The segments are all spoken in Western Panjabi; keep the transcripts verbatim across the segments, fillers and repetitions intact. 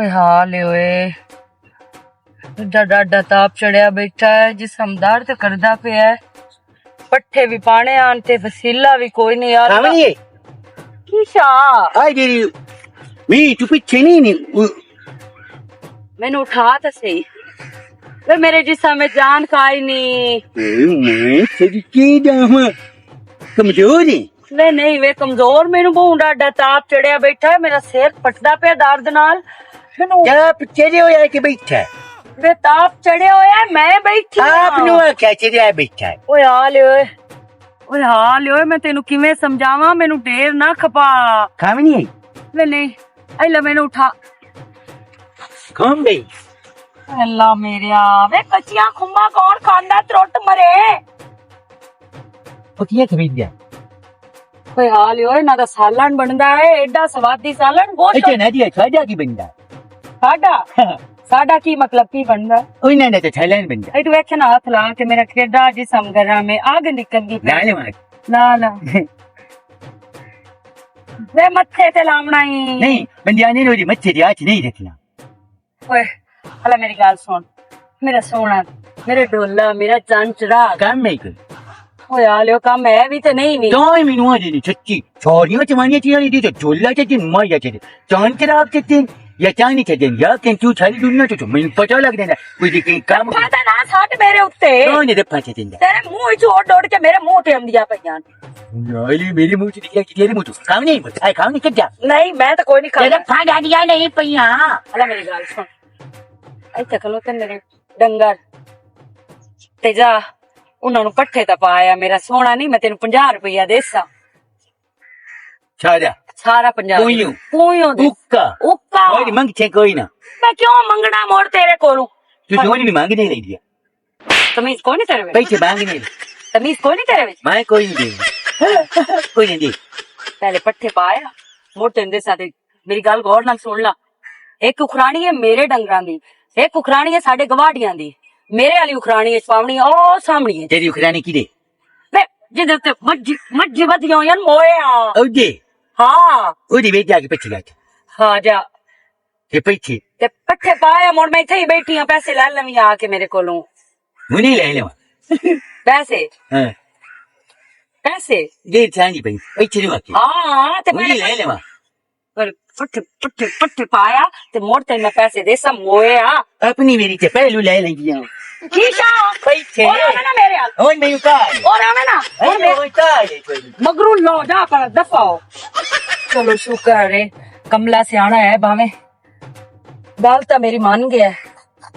حال ہے اوئے۔ جا ڈاڈا تاپ چڑھیا بیٹھا ہے، جسم درد کردا پیا ہے۔ پٹھے بھی پانے آن تے وسیلہ بھی کوئی نہیں یار۔ کھاونی ہے؟ کی شا؟ آئی جی، می تو پیچھے نہیں، نہیں۔ مینوں اٹھا تے صحیح۔ وے میرے جسم میں جان کھائی نہیں۔ اے میں تیری کی جاواں؟ کمزور ہے؟ نہیں، نہیں، وے کمزور، مینوں بہوں ڈاڈا تاپ چڑھیا بیٹھا ہے، میرا سر پٹدا پیا درد نال۔ مینوں کیا پچھے جے ہویا کہ بیٹھا ہے؟ وے تاپ چڑھیا ہویا ہے، میں بیٹھی آپ ہاں۔ نوں آکھیا چڑھیا بیٹھا ہے۔ اوئے حال اوئے، اوئے حال اوئے، میں تینوں کیویں سمجھاواں، مینوں ڈھیر نہ کھپا۔ کھاونی ہے؟ وے نہیں، اے لے مینوں اٹھا۔ کھاؤں گئی؟ اللہ میریا، وے کچیاں کھمبا کون کھاندا، ترٹ مرے۔ پتیاں خرید لیا۔ کوئی حال ہی ہوئے، نہ دا سالن بندا ہے، ایڈا سوادی سالن، گوشت۔ اچھا، نہ جی، اچھا، جا کی بندا؟ ساڈا؟ ساڈا کی مطلب کی بندا؟ کوئی نہ، نہ، تے تھائیلینڈ بندا۔ اے تو ویکھے نا، ہاتھ لا کے میرا کیڈا جسم گرم ہے، آگ نکل گئی۔ لا لے مار۔ لا لا۔ وے متھے تے لاونا ہی۔ نہیں، بندیاں نے روزی متھے دی آچ نہیں رکھنا۔ اوئے، ہلا میری گل سن۔ میرا سونا، میرا ڈولا، میرا چنچرا۔ کم ہے کوئی؟ اوئے، آ لیو کم ہے بھی تے نہیں بھی۔ کیوں ہی مینوں آ جی نہیں سچی؟ سوریاں چمانیاں چیزاں نہیں دی تے ڈولا چ جن مایا چ جان خراب چ دین یا چاہ نہیں چ دین یا کہ تو ساری دنیا چ تو مینوں پتہ لگ جاندا۔ کوئی دی کی کم پتہ نہ سٹ میرے اُتے۔ کیوں نہیں دے پتہ چ دیندا؟ تیرے منہ وچ اُڈ اُڈ کے میرے منہ تے آندیاں پئیاں۔ یار، میرے منہ چ نکلیا کہ تیرے منہ چ؟ کھاؤ نہیں، بتائے کھاؤ نہیں، کیا؟ نہیں، میں تو کوئی نہیں کھاؤں۔ تیرے پھاں ڈاڈیاں نہیں پئیاں۔ الا میری گل سن۔ اے تک لو تے میرے ڈنگر۔ تے جا، انہاں نوں پٹھے تے پایا، میرا سونا نہیں، میں تینوں پنجاہ روپیہ دیساں۔ سارا۔ سارا پنجاہ۔ کوئیوں۔ کوئیوں دے۔ اوکا۔ اوکا۔ کوئی منگ چھے کوئی نہ۔ میں کیوں منگنا موڑ تیرے کولوں؟ تو جو نہیں مانگ نہیں لے گیا۔ تمیز کوئی نہیں تیرے وچ؟ پیسے مانگ نہیں۔ تمیز کوئی نہیں تیرے وچ؟ میں کوئی نہیں دے۔ کوئی نہیں دے۔ پہلے پٹھے پایا، موٹے ہندے ساڈے، میری گل غور نال سن لا۔ ایک اخرانی ہے میرے ڈنگراں دی، ایک اخرانی ہے ساڈے گواڈیاں دی۔ میرے والی اخرانی ہے پاونی او سامنی ہے۔ تیری اخرانی کی دے؟ وے، جدے تے مجھ، مجھ ودیاں ہویاں موئے آ۔ او جے؟ ہاں۔ او جے وے جا کے پچھے گیا۔ ہاں جا۔ تے پیچھے؟ تے پٹھے پایا، مڑ میں اتھے ہی بیٹھی ہاں، پیسے لے لویں آ کے میرے کولوں۔ ہنی لے لواں۔ پیسے؟ ہاں۔ پیسے؟ دے تھانی پئی، پیچھے نہیں واقعی۔ ہاں، تے ہنی میں لے لواں۔ پر پٹھے، پٹھے، پٹھے پایا، تے مڑ تے میں پیسے دے سم ہوئے آ۔ اپنی میری تے پہلو لے لیں گیا۔ کی شاہ؟ پیچھے۔ اور آوے نا میرے حال۔ اور میں کہا ہے۔ اور آوے نا۔ اور میں اور کہا ہے کوئی۔ مگرو لو جا پر دفع ہو۔ چلو شکر ہے، کملا سیانا ہے باویں۔ گل تاں میری من گیا ہے،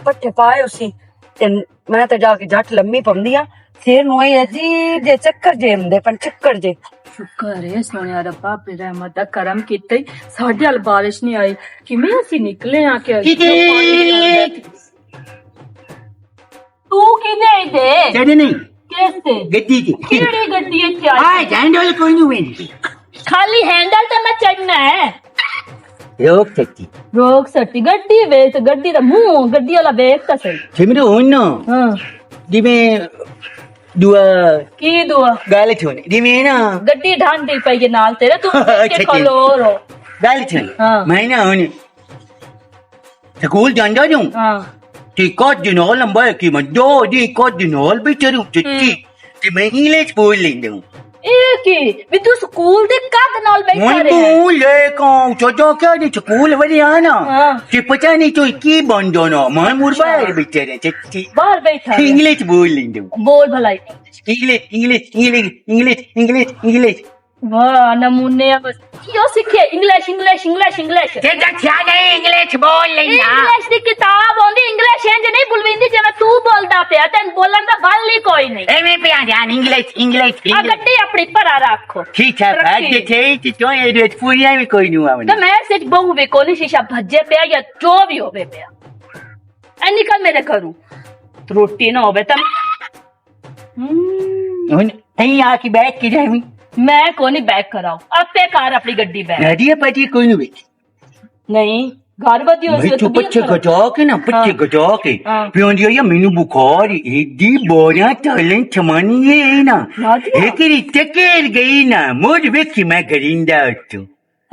پٹھے پائے اسی، تے میں تے جا کے جٹ لمی پوندی آں۔ پھر نوں اے عجیب جے چکر جے ہوندے پن، چکر جے۔ شکر ہے سونیا ربا، اپنی رحمت دا کرم کیتے، ساڈے ال بارش نہیں آئی۔ کیویں اسی نکلے آں کہ تو کیویں دے؟ چڑھے نہیں۔ کس تے؟ گڈی تے۔ کیڑی گڈی اتھے آئی؟ آ، ہینڈل کوئی نہیں ویندی۔ خالی ہینڈل تے میں چڑھنا ہے۔ روک سٹی۔ روک سٹی، گڈی ویچ، گڈی دا منہ، گڈی والا ویچ تے صحیح۔ جی میرے ہن نا۔ ہاں۔ جی میں دعا۔ کی دعا؟ گل چھوڑ۔ جی میں نا۔ گڈی ڈھانڈی پئی ہے نال تیرے، تو اچھا، کھلو رو۔ گل چھوڑ۔ ہاں۔ میں نا ہن سکول جاندا جوں۔ ہاں۔ تے کد نال لمبا ہے کہ میں دو دی کد نال بھی چروں چچی۔ ہم۔ تے میں انگلش بول لیندا ہوں۔ اے کی؟ بھی تو سکول دے کد نال بیٹھا ہن رہیا؟ تو لے کوں چوجو کیا دی سکول ولی آنا۔ ہاں۔ تے پتہ نہیں تو کی بن جانا۔ میں مر باہر بیٹھے رہے چچی۔ باہر بیٹھا رہے۔ انگلش بول لیندا ہوں۔ بول بھلا۔ انگلش، انگلش، انگلش، انگلش، انگلش۔ واہ، نمونے آ بس۔ کیوں سکھے؟ انگلش، انگلش، انگلش، انگلش۔ تے دسیا نہیں، انگلش بول لینا۔ انگلش دی کتاب ہوندی، انگلش انج نہیں بولویندی جویں تو بولدا پیا، تین بولن دا بل ہی کوئی نہیں۔ ایویں پیا جان، انگلش، انگلش، آ انگلش۔ گڈی اپنی پرا رکھو۔ ٹھیک ہے، رکھی۔ بھاج جے تھے، تے کیوں اے ریٹ پوری ایویں کوئی نہیں آوندی۔ تے میں سچ بہو وی کوئی نہیں، شیشہ بھجے پیا یا جو بھی ہوے پیا۔ اے نکل میرے گھروں۔ روٹی نہ ہوے تے ہن تئیں آ کے بیٹھ کے جائیں۔ میں کوئی نہیں بیک کراؤ، آپے کار اپنی گڈی بیک۔ گڈی پٹی کوئی نہیں بیٹھی۔ نہیں، گھر بدی ہو میں سی تو پچھے گجا کے نا، پچھے ہاں۔ گجا کے۔ ہاں۔ پیوں دی آئی مینوں بخار، ایڈی بوریاں ٹالن چھمانی ہے نا۔ نہ جی۔ ایک ری چکر گئی نا، مجھ ویکھی میں گریندا تو۔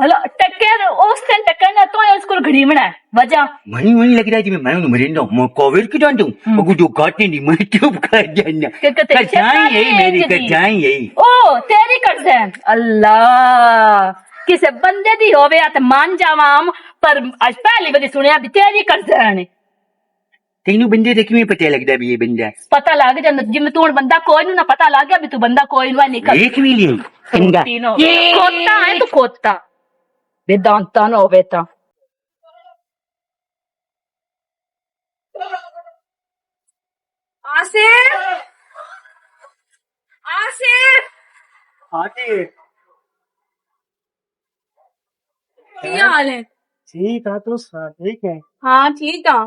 ہلو، ٹکر، اس دن ٹکر نہ تو اس کول گھڑی بنا ہے۔ وجہ؟ منی وہی لگ رہا ہے جی، میں انہوں مرے نہ، میں کوویڈ کی ڈانڈوں۔ ہم۔ وہ جو گاٹیں دی، میں چپ کر جانا۔ کہ کتے کر جائیں شکر یہی نہیں میری، ہے کر جی۔ جائیں یہی۔ او، تیری کر زین۔ اللہ، کسے بندے دی ہووے تے مان جاواں، پر اج پہلی واری سنیا بھی تیری کر زین۔ تینوں بندے تے کیویں پتہ لگدا بھی یہ بندہ؟ پتہ لگ جاندا، جی میں تو ہن بندہ کوئی نوں نہ پتہ لگ گیا بھی تو بندہ کوئی نوں نکل۔ دیکھ بھی لیا۔ بندہ۔ تینوں۔ کھوتا ہے تو کھوتا۔ بے دانتا نہ ہووے تاں۔ آصف! آصف! ہاں جی۔ کیا حال ہے؟ ٹھیک آ، تس سنا، ٹھیک ہے؟ ہاں، ٹھیک آ۔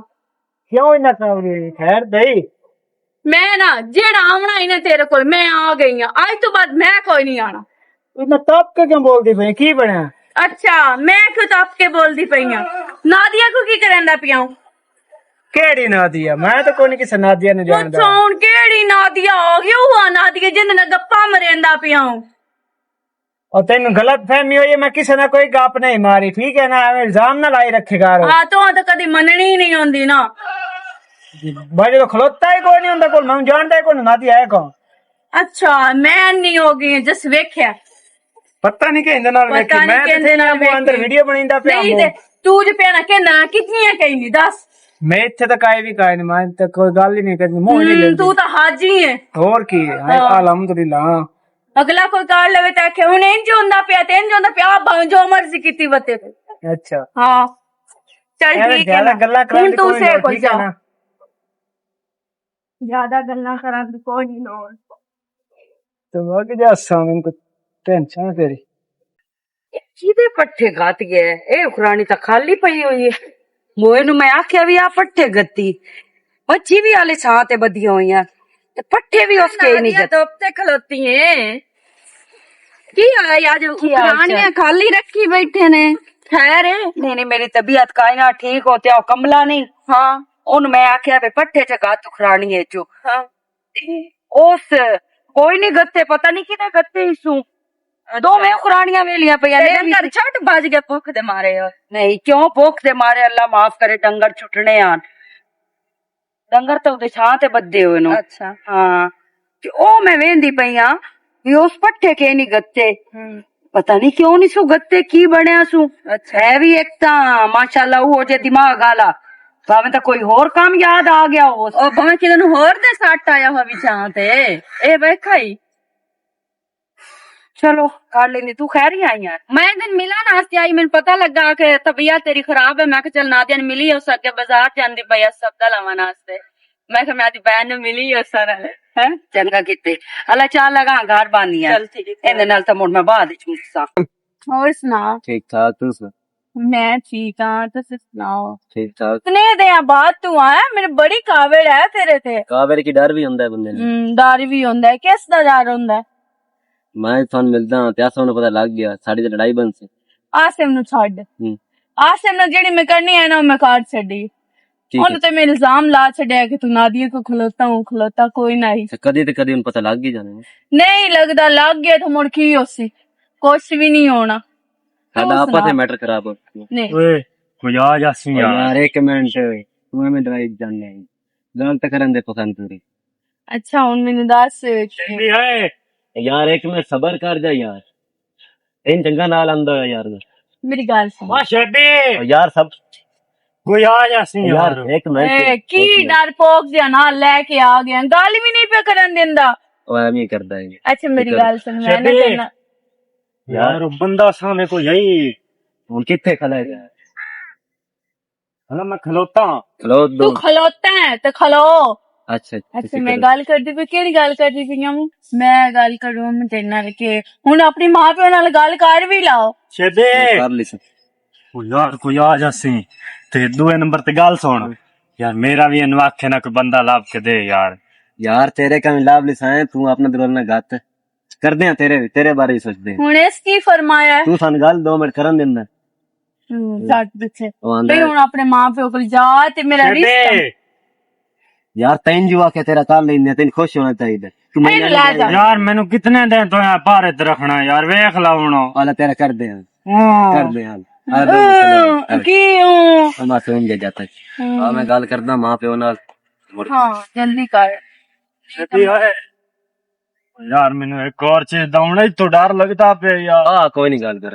کیوں اتنا کام نہیں؟ خیر دئی؟ میں نا، جیڑا آونا ہی نا تیرے کول، میں آ گئی ہاں۔ اج تو بعد میں کوئی نہیں آنا۔ اتنا تپ کے کیوں بول دی پئی؟ کی بنیا؟ اچھا، میں کیوں تپ کے بول دی پئی ہاں؟ نادیہ کو کی کرن دا پیا ہوں؟ کیڑی نادیہ؟ میں تو کوئی نہیں کسے نادیہ نوں جاندا۔ اچھا، ہن کیڑی نادیہ آ گئی؟ وہ نادیہ جن نال گپاں مریندا پیا ہوں۔ اور تینوں غلط فہمی ہوئی ہے، میں کسے نال کوئی گپ نہیں ماری، ٹھیک ہے نا؟ ایویں الزام نہ لائی رکھے گا۔ ہاں، تو تو کدی مننی ہی نہیں ہوندی نا۔ بھائی، جو کھلوتا ہی کوئی نہیں ہوندا کول، میں جاندا ہی کوئی نہیں، نادیہ ہے کون؟ اچھا، میں نہیں ہو گئی جس ویکھیا۔ پتہ نہیں کہ اندے نال پتہ ویکھی، نہیں میں کہ تے اندے نال ابو اندر ویکھی۔ ویڈیو بنیندا پیا نہیں ہوں۔ تے تو جو پینا کہ نہ کتنی ہے کہیں نہیں، دس۔ میں اتھے تک آئے بھی کائے نہیں، میں تے کوئی گل ہی نہیں کرنی، منہ ہی نہیں ہم، لیندی۔ تو تو حاجی ہے۔ اور کی ہے؟ ہاں۔ الحمدللہ۔ اگلا کوئی کار لوے تے آکھے، "ہن انج ہوندا پیا، تے انج ہوندا پیا، آپ بھاویں جو مرضی کیتی وتے تے۔" اچھا۔ ہاں۔ چل ایویں ٹھیک ہے زیادہ نا۔ گلاں کرن ہن دی تو کوئی اسے لوڑ، کول ٹھیک ہے جاؤ۔ نا؟ زیادہ گلاں کرن دی کوئی نہیں لوڑ۔ تے وگ جا سامن کو ٹینشن تیری۔ اے کیدے پٹھے گھت گیا ہے؟ اے اخرانی تاں خالی پئی ہوئی ہے۔ موئے نوں میں آکھیا وی آ پٹھے گھتی۔ بچی وی آلے چھاں تے بدھیاں ہوئیاں۔ تے پٹھے وی اس کے نہیں نادیہ گھت۔ دھوپ تے کھلوتی ہے۔ کی ہویا یار، جو کی حال اخرانیاں چال؟ خالی رکھی بیٹھے نے۔ خیر ہے؟ نہیں، نہیں، میری طبیعت کائنات ٹھیک ہوتی ہے، او کملا نہیں۔ ہاں۔ اون میں آکھیا وے پٹھے چ گھت اخرانی ہے جو۔ ہاں۔ اس کوئی نہیں گتے، پتہ نہیں کدے گتے ہی سوں۔ اچھا۔ دو میں اخرانیاں ویلیاں پئیاں تے نے۔ ڈنگر چھٹ بھج گئے بھوک دے مارے ہو؟ نہیں، کیوں بھوک دے مارے؟ اللہ معاف کرے، ڈنگر چھٹنے آن۔ ڈنگر تو اودے چھاں تے بدھے ہوئے نو۔ اچھا۔ ہاں۔ تے او میں ویندی پئی ہاں، وی اس پٹھے کے نہیں گتے۔ ہوں۔ پتہ نہیں کیوں نہیں سو گتے، کی بنیا سو۔ اچھا۔ ہے وی ایک تاں ماشاءاللہ او جے دماغ آلا، بھاویں تاں کوئی ہور کام یاد آ گیا ہو۔ او بھاویں کدے نوں ہور دے سٹ آیا ہو وچاں تے۔ اے ویکھائی۔ چلو، کر لیندی، تو خیر ہی آئی ہے۔ میں دن ملن واسطے آئی، مینوں پتہ لگا کہ طبیعت تیری خراب ہے۔ میں کہ چل نادیہ نے ملی، اس اگے بازار جاندی پئی ہے سودا لاون واسطے۔ میں کہ میں اج بہن نوں ملی اس نال۔ ہیں؟ چنگا کیتے۔ اللہ چال لگا، گھر بانی ہے۔ چل ٹھیک ہے۔ ایندے نال تاں مڑ میں بعد وچ ملساں۔ اور سنا؟ ٹھیک ٹھاک، توں سنا؟ میں ٹھیک ہاں، تسی سناؤ؟ ٹھیک ٹھاک۔ اتنے دے بعد تو آیا، میرے بڑی کاوڑ ہے تیرے تے۔ کاوڑ کی ڈر بھی ہوندا ہے بندے نوں۔ ہم، ڈر بھی ہوندا ہے۔ کس دا ڈر ہوندا ہے؟ میں تھانوں ملدا ہاں تے اساں نوں پتہ لگ گیا، ساڈی تے لڑائی بن سی۔ آصف نوں چھڈ۔ ہم۔ آصف نال جیڑی میں کرنی ہے نا، میں کر چھڈی۔ ٹھیک ہے۔ انہوں تے میں الزام لا چھڈیا کہ تو نادیہ کو کھلوتا ہوں، کھلوتا کوئی نہ ہی۔ تے کدی تے کدی انہوں پتہ لگ ہی جانا ہے۔ نہیں لگدا، لگ گیا تو مڑ کی ہو سی؟ کچھ بھی نہیں ہونا۔ ساڈا تو آپس سنا۔ میٹر خراب ہو چکا۔ نہیں۔ اوئے، کوئی آ جا سی او یار۔ یار، ایک منٹ، تو ایویں ڈرائی جانے ہیں۔ گل تے کرن دے پسند پوری۔ اچھا، ہن مینوں دس۔ شیبی ہے۔ یار، ایک منٹ صبر کر جا یار۔ این چنگا نال آندا ہویا یار۔ میری گل سن۔ واہ شیبی۔ او یار، سب کوئی آ جا سی یار، یار۔ ایک منٹ۔ اے، کی ڈر پوک جا نال لے کے آ گیا؟ گل بھی نہیں پہ کرن دیندا۔ او ایویں کردا ہے۔ اچھا، میری گل سن، میں نہ شیبی۔ کرنا۔ یار، او بندہ سامنے کوئی ہے ہی۔ ہن کتھے کھڑا ہے یار؟ ہنا، میں کھلوتا ہاں۔ کھلو دو۔ تو کھلوتا ہے، تو کھلو۔ اچھا، اچھا، میں گل کردی پئی، کیڑی گل کردی پئی ہوں؟ میں گل کروں میں تیرے نال کہ ہن اپنی ماں پیو نال گل کر بھی لاؤ۔ شیبے۔ کر لی سی۔ او یار، کوئی آ جاسی۔ تے دوئے نمبر تے گل سن۔ یار، میرا بھی انو آکھے نہ کوئی بندہ لب کے دے یار۔ یار، تیرے کا بھی لب لی سائیں، تو اپنا دل نہ گھت۔ کردے ہاں تیرے، تیرے بارے ہی سوچدے ہاں۔ ہن اس کی فرمایا ہے؟ تو سن گل دو منٹ کرن دیندا۔ ہوں، سٹ پچھے۔ او آندا بھئی ہے۔ ہن اپنے ماں پیو کول جا تے میرا رشتہ۔ یار، تین جو آکھیا تیرا کر لیندے، تین خوش ہونا چاہیے۔ تو میں اینو لے جا۔ یار، مینوں کتنے دن تو یہاں پارے تے رکھنا یار، ویکھ لا ہن۔ والا تیرا کردے ہاں۔ ہاں۔ کر دے حل۔ ہر روز ہاں، کر۔ کیوں؟ ہم معصوم جے جاتا ہے۔ ہاں۔ ہاں، میں گل کردا ماں پیو نال۔ ہاں، جلدی کر۔ چھتی ہوئے۔ یار، مینوں ایک اور چیز دا ہن اتھوں ڈر لگدا پیا یار۔ ہاں، کوئی نہیں، گل کر۔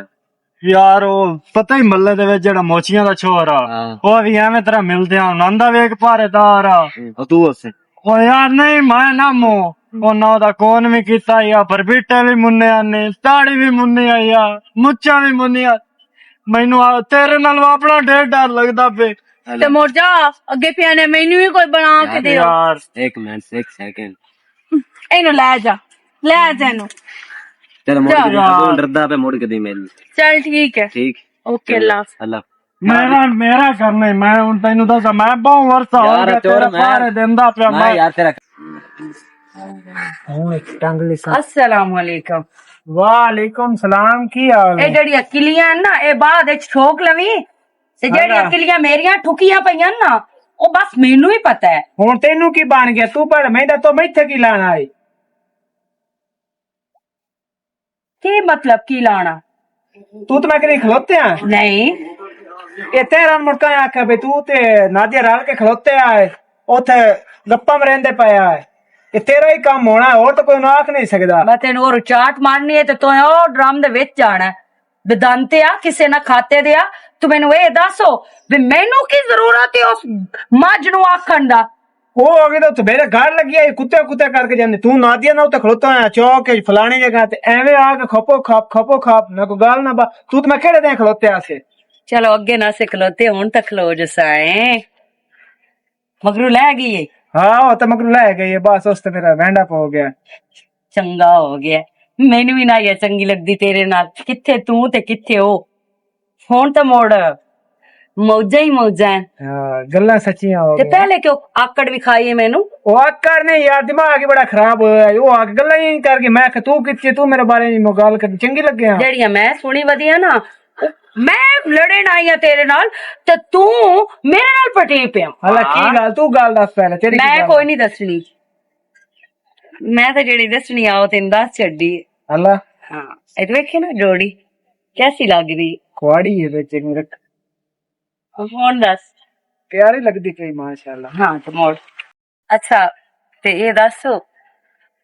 یار، او پتہ ہی محلے دے وچ جیڑا موچیاں دا چھوہر آ، ہاں۔ او وی ایویں طرح ملدے آ، انہاں دا وی ایک پہرے دار آ۔ او تو اسے۔ او یار، نہیں، میں نہ مو۔ او نہ دا کون وی کیتا یا، پر بیٹے وی مننے آنے، تاڑی وی مننے آئی آ، مچاں وی مننے آ۔ مینوں آ، تیرے نال اپنا ڈیر ڈر لگدا پے۔ تے مر جا، اگے پیانے مینوں وی کوئی بنا کے یار، دیو۔ یار۔ ایک منٹ، ایک سیکنڈ۔ اینو لے جا، لے جا اینو۔ چل، مڑ جا۔ کے دے، ابو ڈردا پہ مڑ کے دے میری۔ چل، ٹھیک ہے۔ ٹھیک۔ اوکے، چلو، اللہ حافظ۔ اللہ حافظ۔ میرا، میرا گھر نہیں، میں ہن تینوں دساں، میں بہت ورثہ ہو یار، گیا، چور تیرے میں، پارے دیندا پیا میں میں۔ یار، تیرا ہن ایک ٹنگ لکھا۔ السلام علیکم۔ وعلیکم السلام، کی حال اے ہے؟ جڑیاں کلیاں نا، اے بعد وچ ٹھوک لویں۔ تے جیڑیاں ہاں۔ کلیاں میریاں ٹھکیاں پئیاں نا، او بس مینوں ہی پتہ ہے۔ ہن تینوں کی بن گیا؟ تو پر میں دا تو میں اتھے کی لانا آئی؟ کی مطلب کی لانا؟ تو تے میں کدی کھلوتے آ؟ نہیں۔ اے تیرا مڑکا آکھیا بے تو تے نادیہ رل کے کھلوتے آئے، اوتھے گپاں مریندے پئے آئے۔ اے تیرا ہی کام ہونا ہے، اور تو کوئی نہ آکھ نہیں سکدا۔ میں تینوں اور چاٹ مارنی ہے تے تو او ڈرم دے وچ جانا ہے۔ بدانتے آ، کسے نہ کھاتے دے آ، تو مینوں اے دسو، بھی مینوں کی ضرورت ہے اس مجھ نوں آکھن دا؟ او اگے تو میرے گھر لگی آئی، کتے کتے کر کے جاندی۔ تو نادیہ نہ تے کھلوتا ہے چوک وچ فلانی جگہ تے، ایویں آ کے کھپو کھپ، کھپو کھپ، نہ کوئی گال نہ با-، تو تے میں کھڑے دے کھلوتے آسے۔ چلو اگے نہ سے کھلوتے، ہن تک کھلو جسائیں۔ مگرو لے گئی ہے؟ ہاں، او تے مگرو لے گئی ہے، بس اس تے میرا وینڈ اپ ہو گیا۔ چنگا ہو گیا۔ مینوں وی نہ یہ چنگی لگدی تیرے نال۔ کتھے تو تے کتھے او۔ ہن تے مڑ موجاں ہی موجاں ہیں۔ ہاں، گلاں سچیاں ہو تے گئیاں۔ پہلے کیوں آکڑ وکھائی ہے مینوں؟ او آکڑ نے یار، دماغ ہی بڑا خراب ہویا ہے۔ او آ کے گلاں ہی کر کے میں کہ تو کتھے، تو میرے بارے میں گل کر چنگی لگے ہاں۔ جیڑیاں میں سنی ودیاں نا، میں لڑن آئی ہاں تیرے نال تے تو میرے نال پٹی پیا۔ اللہ کی ہاں۔ گل، تو گل دس پہلے، تیری کی میں گل؟ کوئی نہیں دسنی۔ میں تے جیڑی دسنی آ، او تینوں دس چھڈی۔ اللہ۔ ہاں، اے تے ویکھے نا جوڑی کیسی لگ رہی۔ کواڑی ہے وچ ایک منٹ۔ ہن دس۔ پیاری لگدی پئی، ماشاءاللہ۔ ہاں، تے مڑ۔ اچھا، تے اے دس،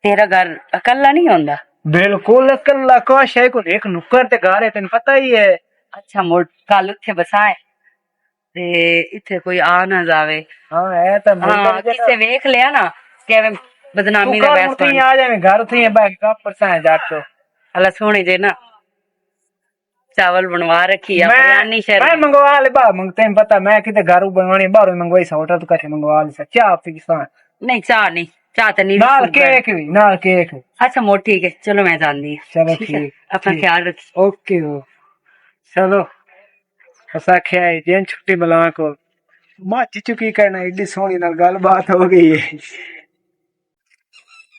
تیرا گھر اکلا نہیں ہوندا؟ بالکل اکلا، کاش ہے کوئی ایک نکر تے گھر ہے، تینوں پتہ ہی ہے۔ اچھا، مڑ کل اتھے بسائے۔ تے اتھے کوئی آ نہ جاوے۔ ہاں، اے تے مل ہاں، جائے۔ کسے ویکھ لیا نا کہ ایویں بدنامی تو دا کل بحث مڑ کے بن۔ آ جائے، گھر اتھے ہی ہے، باقی کپ پرساں ہے جٹ تو۔ اللہ سونے جے نا، چاول بنوا رکھی ہے، میں، بریانی شہر میں منگوا لے باہر، منگ-، تینوں پتہ میں کتے گھر بنوانے، باہر منگوائی سا، ہوٹل تو کٹھے منگوا لے سا، چاہ پی سا۔ نہیں، چاہ نہیں، چاہ تے نہیں نال بسکٹ کیک بھی، نال کیک بھی۔ اچھا، مو ٹھیک ہے، چلو میں جاندی ہوں۔ چلو ٹھیک ہے، ٹھیک، اپنا ٹھیک۔ خیال رکھی۔ اوکے ہو۔ چلو۔ اسا کھیا ہے جن چھٹی ملاں کو۔ ماں چچو کی کرنا، ایڈی سونی نال گل بات ہو گئی ہے۔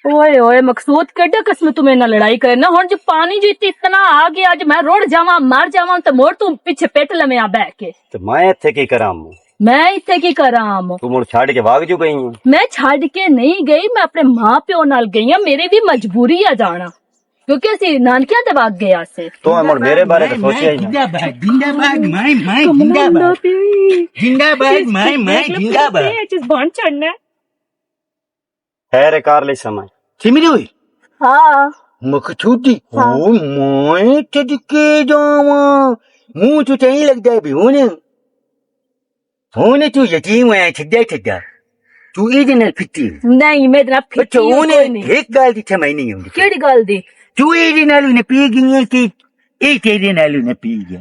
اوئے اوئے، مقصود، کیڈے قسم تو میرے نال لڑائی کرنا؟ ہن جو پانی جو اتنا آ گیا، اج میں رڑ جاواں، مر جاواں، تے مڑ تو پیچھے پٹ لویں آ بہ کے۔ تے میں اتھے کی کراں؟ میں اتھے کی کراں؟ تو مڑ چھڈ کے بھاگ جو گئی ہیں؟ میں چھڈ کے نہیں گئی، میں اپنے ماں پیو نال گئی ہاں، میرے بھی مجبوری آ جانا۔ کیونکہ اسی نانکیاں تے وگ گیا سے۔ تو مڑ میرے بارے تو سوچیا ہی نہیں۔ زندہ باد، زندہ باد، مائیں، مائیں، زندہ باد۔ زندہ باد، مائیں، مائیں، زندہ باد۔ چیز بن چڑھنا ہے۔ خیر کار لے سمجھ۔ سمجھ ہوئی؟ ہاں۔ مکھ چھوٹی۔ ہاں۔ او مائیں تے کے جاواں۔ منہ تو چاہیے لگدا ہے بھی ہن۔ ہن تو یتیم ہویا چھڈیا چھڈیا۔ تو اے دے نال پھٹی۔ نہیں، میں تے نال پھٹی اچھا، ہوں، انہیں کوئی نہیں۔ ایک گل دی سمجھ نہیں آندی۔ کیڑی گل دی؟ تو اے دے نال انہیں پی گئی ہے کہ اے تیرے نال انہیں پی گیا؟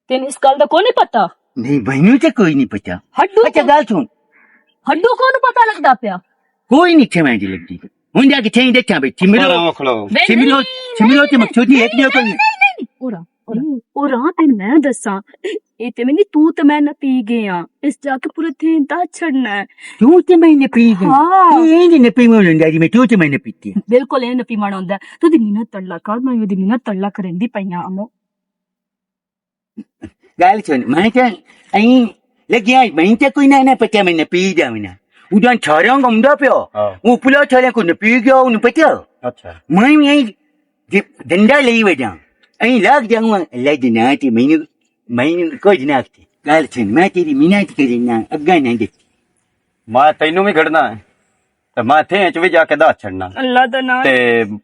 تینوں اس گل دا کوئی نہیں پتا؟ نہیں، مینوں تے کوئی نہیں پتا۔ ہڈو اچھا، کو-، گل سن۔ ہڈو کون پتا لگدا پیا؟ کوئی نہیں تھے میں جی لگدی۔ ہن جا کے تھیں دیکھاں بھئی، سمرو، سمرو، سمرو تے مقصود نہیں، ایک دیو کوئی نہیں۔ پورا، پورا۔ اور ہاں تین میں دساں، اے تے میں نہیں، تو تے میں نہ پی گئے ہاں۔ اس جا کے پورے تھیں دا چھڑنا ہے۔ تو تے میں نہ پی گیا؟ ہاں۔ تو اے نہیں نہ پی میں لنگا جی، میں تو تے میں نہ پیتی۔ بالکل اے نہ پیونا ہوندا ہے۔ تو دی منت تڑلا کر، میں دی منت تڑلا کرن دی پئی ہاں۔ گل سن، میں تے ایں لگیا، میں تے کوئی نہ، نہ پتہ میں نہ پی جاونا۔ اُدان چھاریاں گمدا پیا۔ ہاں۔ او پلا چھاریاں کو نہ پی گیا، اونوں پتہ۔ اچھا۔ میں وی ایں ج-، ڈنڈا لئی وجاں۔ ایں لاگ جاؤں، اللہ دے ناں تے مینوں، مینوں کچھ نہ آکھتے۔ گل سن، میں تیری منت کرنا، اگاں نہ ڈٹی۔ میں تینوں وی کھڑنا ہے، تے میں تھے اچ وی جا کے دس چھڑنا۔ اللہ دا ناں۔ تے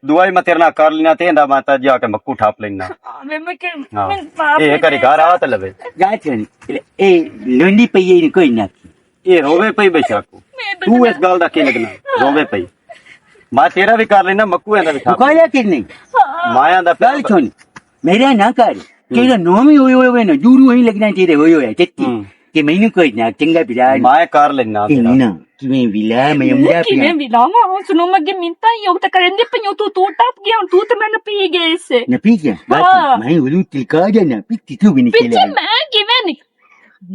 دعا ہی میں تیرے نال کر لینا، تے ایندا میں تے جا کے مکو ٹھپ لینا۔ ہاں، میں، میں کہ، ہاں۔ میں معاف اے کری گھر آ تے لوے۔ گل سن، اے لونڈی پئی اے، کوئی نہ۔ اے روے پئی بے شک۔ میں تو اس گل دا کی لگنا؟ روے پئی۔ میں تیرا وی کر لینا، مکو ایندا وی ٹھپ۔ کوئی لے کے نہیں۔ مایا دا گل پیار۔ سن، میرا نہ کر، تیرا نام ہی ہوئے ہوئے نا، جورو ہی لگنا تیرے ہوئے ہوئے، چتی۔ ہوں۔ کہ مینوں کوئی نہ چنگا بلا۔ میں کر لینا تیرا۔ نہ، کیویں بلا، میں امدا کیویں پیا۔ بلا، میں ہن سنو، میں اگے منتا ہی ہو تے کرن دے پئیوں، تو، تو ٹپ گیا، ہن تو تے میں نہ پی گئے سے۔ نہ پی گیا؟ بس، ہاں۔ میں اولو تلکا جانا، پیتی تو بھی نہیں پیچھے چلے۔ میں کیویں نہیں؟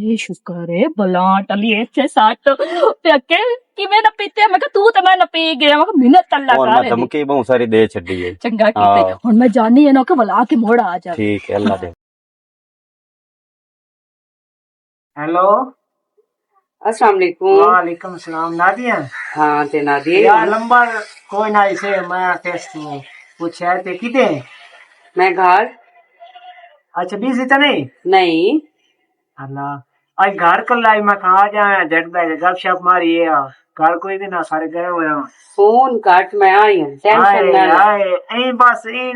اے شکر ہے، بلا ٹلی ایتھے سٹ۔ تے اکے کیویں نہ پیتے؟ میں کہا، تو تے میں نہ پی گیا، میں کہا، منت اللہ اور میں کر دی۔ دھمکی بہت ساری دے چھڈی ہے۔ چنگا کیتے۔ ہاں۔ ہن میں جانی ہے نا کہ بلا کے موڑ آ جا۔ ٹھیک ہے، اللہ دے۔ ہیلو۔ السلام علیکم۔ وعلیکم السلام۔ نادیہ؟ ہاں، تے نادیہ ہی یار، ہوں۔ لمبا کوئی نہ اسے، میں ٹیسٹ میں پوچھا ہے، تے کدے؟ میں گھر۔ اچھا، بزی تو نہیں؟ نہیں۔ اللہ، اج گھر کلا ہی، میں کہا آ جا، جٹ بیٹھ کے گپ شپ ماری ہے۔ گھر کوئی بھی نہ، سارے گئے ہوئے ہیں۔ فون کٹ، میں آئی ہوں، ٹینشن نہ لے۔ آئے، ایں بس، ایں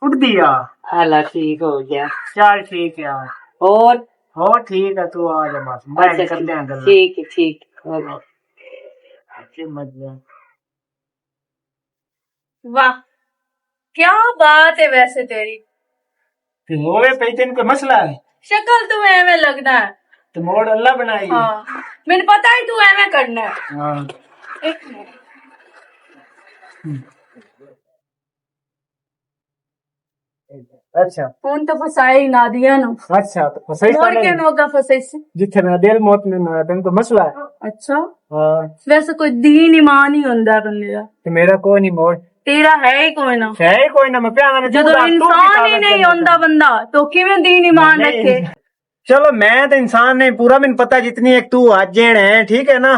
اٹھدی آ۔ ہالا ٹھیک ہو گیا۔ چل ٹھیک ہے۔ اور؟ ہو ٹھیک ہے، تو آ جا بس، میں اچھا، کر دیاں گلاں۔ ٹھیک ہے، ٹھیک ہے، اوکے۔ اچھے مزے۔ واہ، کیا بات ہے ویسے تیری۔ تے ہووے پئی تینوں کوئی مسئلہ ہے؟ شکل تو ایویں لگدا ہے۔ تے موڑ اللہ بنائی۔ ہاں، مینوں پتہ ہے تو ایویں کرنا ہے۔ ہاں۔ ایک منٹ۔ اچھا۔ ہن تو فسایا ہی نادیہ نو۔ اچھا، تو فسائی مڑ کون کے ہے؟ نو کا فسائی سی؟ جتھے میرا دل مطمئن ہویا، تینوں کوئی مسئلہ ہے؟ اچھا۔ ہاں۔ ویسے کوئی دین ایمان ہی ہوندا بندے دا۔ تے میرا کوئی نہیں موڑ۔ تیرا ہے ہی کوئی نہ۔ ہے ہی کوئی نہ، میں پیانا نے جدوں جھوٹ آ، تو انسان ہی نہیں ہوندا بندہ، تو کیویں دین ایمان نہیں۔ رکھے؟ چلو، میں تے انسان نہیں پورا، مینوں پتہ جتنی ایک تو حاجن ہے، ٹھیک ہے نا؟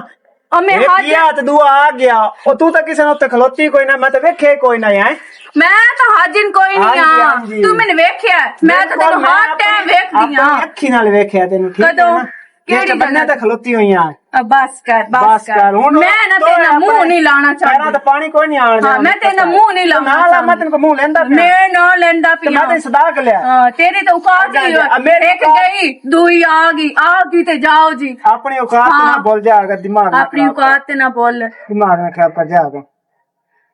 او میں اے حاجن کیا تے دعا آ گیا۔ او تو تاں کسے نوں تے کھلوتی کوئی نہ، میں تے ویکھے کوئی نہ ہے۔ میں تاں حاجن کوئی نہیں ہاں جی، آ۔ ہاں جی۔ تو میں نے ویکھیا، میں تاں بالکل، تینوں میں ہر ٹائم اپنی، ویکھدی اپنی ہاں۔ اکھی نال ویکھیا تینوں، ٹھیک ہے کدوں؟ نا؟ کیڑی جس بندے جگہ؟ تے کھلوتی ہوئی آ۔ آ، بس کر، بس بس کر۔ کر۔ ہن میں نہ تو تیرا منہ اپنے نہیں لانا چاہندی۔ پیراں تے پانی کوئی نہیں آن ہاں، دینا میں تیرا منہ نہیں لانا نہ لا، میں چاہندی۔ تینوں منہ لیندا پیا۔ میں نہ لیندا پیا۔ تے میں تینوں صدا کر لیا۔ ہاں، تیری تو اوقات ہی ہو۔ اے میری ایک اوقات۔ گئی، دوئی آ گئی، آ گئی تے جاؤ جی۔ اپنی اوقات نہ ہاں۔ بھول جا، اگر دماغ نہ اپنی خراب کر۔ اوقات تے نہ بھول۔ دماغ نہ خراب کر جا۔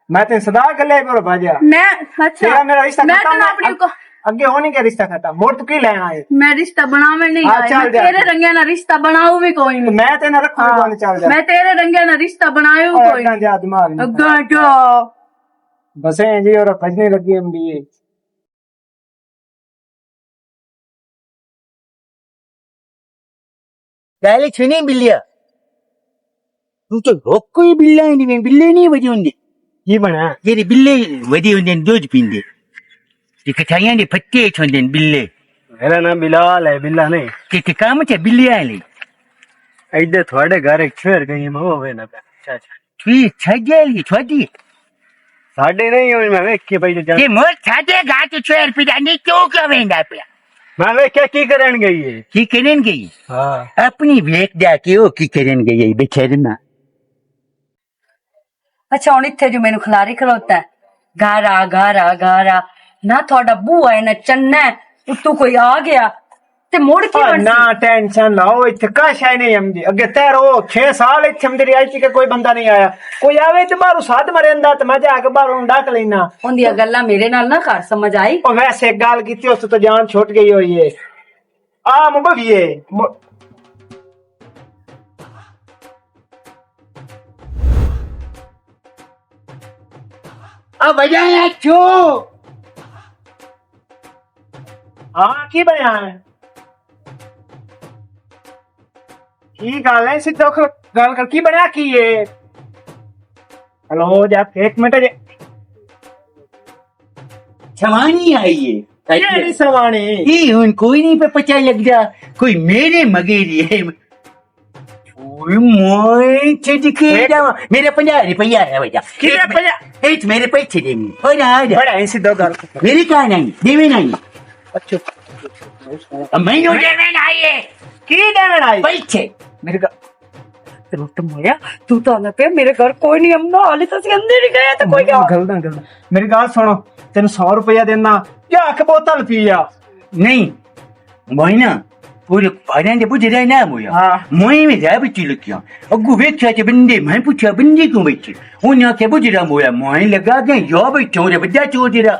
میں تینوں صدا کر لیا، پر بھاجا۔ میں، اچھا۔ تیرا میرا رشتہ میں ختم تینوں ہے۔ اپنی اوقات اگے ہونی کیا رشتہ ختم؟ مڑ تو کی لینا ہے؟ میں رشتہ بناوے نہیں ہاں، آئی۔ چل میں جا۔ تیرے رنگیاں نال رشتہ بناؤ بھی کوئی تو نہیں۔ میں تیرے نال رکھوں ہاں۔ کون چل جا۔ میں تیرے رنگیاں نال رشتہ بناؤ بھی اوہ کوئی اگاں نہیں۔ جا دماغ نہیں اگاں خراب۔ جا۔ بس ایں جی اور بھجنے لگی ہم بھی۔ گل سنی بلیا، تو تو لوگ کوئی بلا ہی نہیں، بلے نہیں ودی ہوندے۔ یہ بنا جیرے بلے ودی ہوندے، دودھ پیندے، تے کٹھائیاں دے پتے چھوندے بلے۔ میرا نام بلال ہے، بلا نہیں۔ کہ تے کام تے بلے والے۔ ایڈے تھوڑے گھر ایک چھوڑ گئی، میں ہووے نہ پیا۔ اچھا، اچھا۔ تھی چھجے لی چھوڑی۔ ساڈے نہیں ہوئی، میں ویکھ کے پئی تے جان۔ تے مور ساڈے گا تے چھوڑ پی جانی، کیوں کیوں ویندا پیا؟ میں ویکھ کے کی کرن گئی ہے؟ کی کرن گئی؟ ہاں۔ اپنی ویکھ جا کے او کی کرن گئی ہے، بے شرما۔ اچھا، ہن اتھے جو مینوں کھلاری کھلوتا ہے، گھر آ، گھر آ، گھر آ، نہ تہاڈا بو ہے، نہ چننا ہے، اتوں کوئی آ گیا، تے مڑ کی آ، بنسی؟ نہ ٹینشن لو، اتھے کش آئے نہیں ہم جی۔ اگے تیرو چھ سال اتھے ہم دی رہائش کے کوئی بندہ نہیں آیا۔ کوئی آوے تے باہروں ساتھ مریندا تے میں جا کے باہروں ڈک لینا۔ اوندیاں گلاں میرے نال نہ کر، سمجھ آئی؟ او ویسے ایک گل کیتی، اس تو جان چھوٹ گئی ہوئی ہے۔ آ مبھیے۔ م-، آ وجہ ہے چو۔ ہاں، کی بنیا ہے؟ کی گل ہے، سدھا کر، گل کر، کی بنیا کی ہے؟ ہلو، جا، ایک منٹ جی۔ سوانی آئی ہے۔ کیڑی سوانی؟ یہ ہن کوئی نہیں پہ پچا لگ جا، کوئی میرے مگے لیے۔ اوئے موئے، چھڈ کے جاواں۔ میرے پنجاہ روپیہ ہے بھیا۔ کتنے پنجاہ؟ اے تے میرے پیسے دے نہیں۔ ہو جا، ہو جا۔ بڑا ایسی دو گل۔ میرے کہاں نہیں؟ دیوی نہیں۔ اچھا۔ اب میں نو دیوی نہیں ہے۔ کی دیوی نہیں؟ پیسے۔ میرے گھر، تیرا تو مویا، تو تو نہ پہ میرے گھر کوئی نہیں، ہم نہ حالی تو سی اندر ہی گیا تو کوئی گیا۔ گل نہ، گل نہ۔ میری گل سنو، تینوں سو روپیہ دینا، یا اک بوتل پی آ۔ نہیں، موئی نا، پورے پاڑیاں دے بجھے رہنا مویا۔ ہاں۔ موئی میں جا بچی لکیاں۔ اگو ویکھیا تے بندے، میں پوچھیا، "بندے کیوں بیٹھے؟" انہاں آکھیا، "بجھے رہا مویا، موئی لگا گیا، یا بیٹھے، اورے بڑا چور جڑا،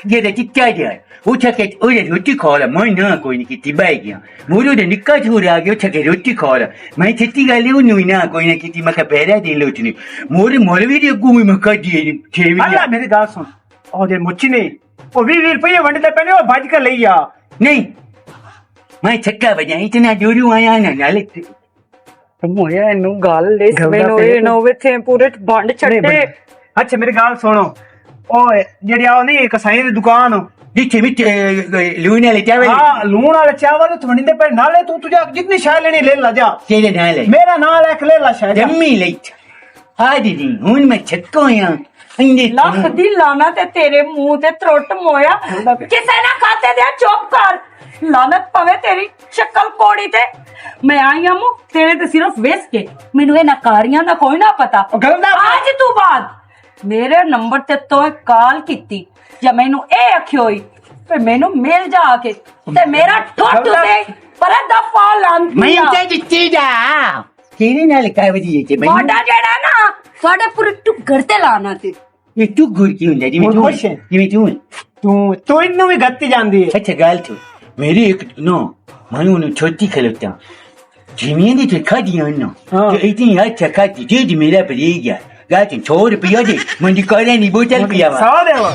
جڑا چچا جا ہے۔ او چا کے، اورے روٹی کھا رہا، موئی نہ کوئی نہیں کیتی، بہ گیا۔ مورو دے نکا چور آ گیا، او چا کے روٹی کھا رہا۔ میں چھتی گل ہے، انہوں نہ کوئی نہ کیتی، میں کہا، پیرا دے لوچ نہیں۔ مورے مولوی دے اگو میں مکا دیے، چھے وی اللہ میری گل سن۔ او جے مچی نہیں، او ویہہ ویہہ روپے ونڈ دے پے نے، او بھج کے لئی آ۔ نہیں، میں چھکا بجا، اتنا دوروں آیا نا، نالے۔ مویا، اینوں گل اس گل دا مینوں تے اے نہ ہووے تے پورے بانڈ نہیں چھٹے۔ بندا۔ اچھا، میری گل سنو۔ او جڑی آ نہیں، ایک سائیں دی دکان۔ جتھے مٹھے، اے، اے، لون والے چاول۔ ہاں، لون والے چاول تے ونڈ دے پے، نالے تو تجھے جتنی شے لینی لے لا جا۔ تیرے نال ہے۔ میرا نال ایک لے لا شے جا۔ جمی لئی۔ ہاں جی جی، ہن میں چھکو ہاں۔ اندے لکھ دی لعنت ہے تیرے منہ تے ترٹ مویا۔ کسے نہ کھاتے دیا چپ کر۔ لعنت پوے تیری شکل کوڑی تے۔ میں آئی ہاں منہ تیرے تے صرف ویس کے۔ مینوں اے نکاریاں دا کوئی نہ پتا۔ او گل دا اج تو بعد میرے نمبر تے تو کال کیتی یا مینوں اے اکھی ہوئی تے مینوں مل جا آ کے تے میرا ٹھٹ گل دا تے پر دفعہ لعنتی میں آ۔ تے جتی جا۔ تیرے نال کہہ وجی ہے کہ میں واڈا جڑا نا، ساڈے پورے ٹکر تے لانا تے۔ یہ ٹکر کی ہوندا جی؟ میں ہن تو خوش ہے۔ جی میں تو ہوں۔ تو، تو انہوں بھی گتی جاندی ہے۔ اچھا، گل تو میری ایک نو، میں انہوں چھوٹی کھلوتا۔ جی میں دی تو کھا دیا انہوں۔ ہاں۔ تو اتنی اچھا کھا دی، جی جی میرا پر یہ گیا۔ گا تو سو روپیہ دے، من دی کارے نہیں بوتل پیا وا۔ سو دے وا۔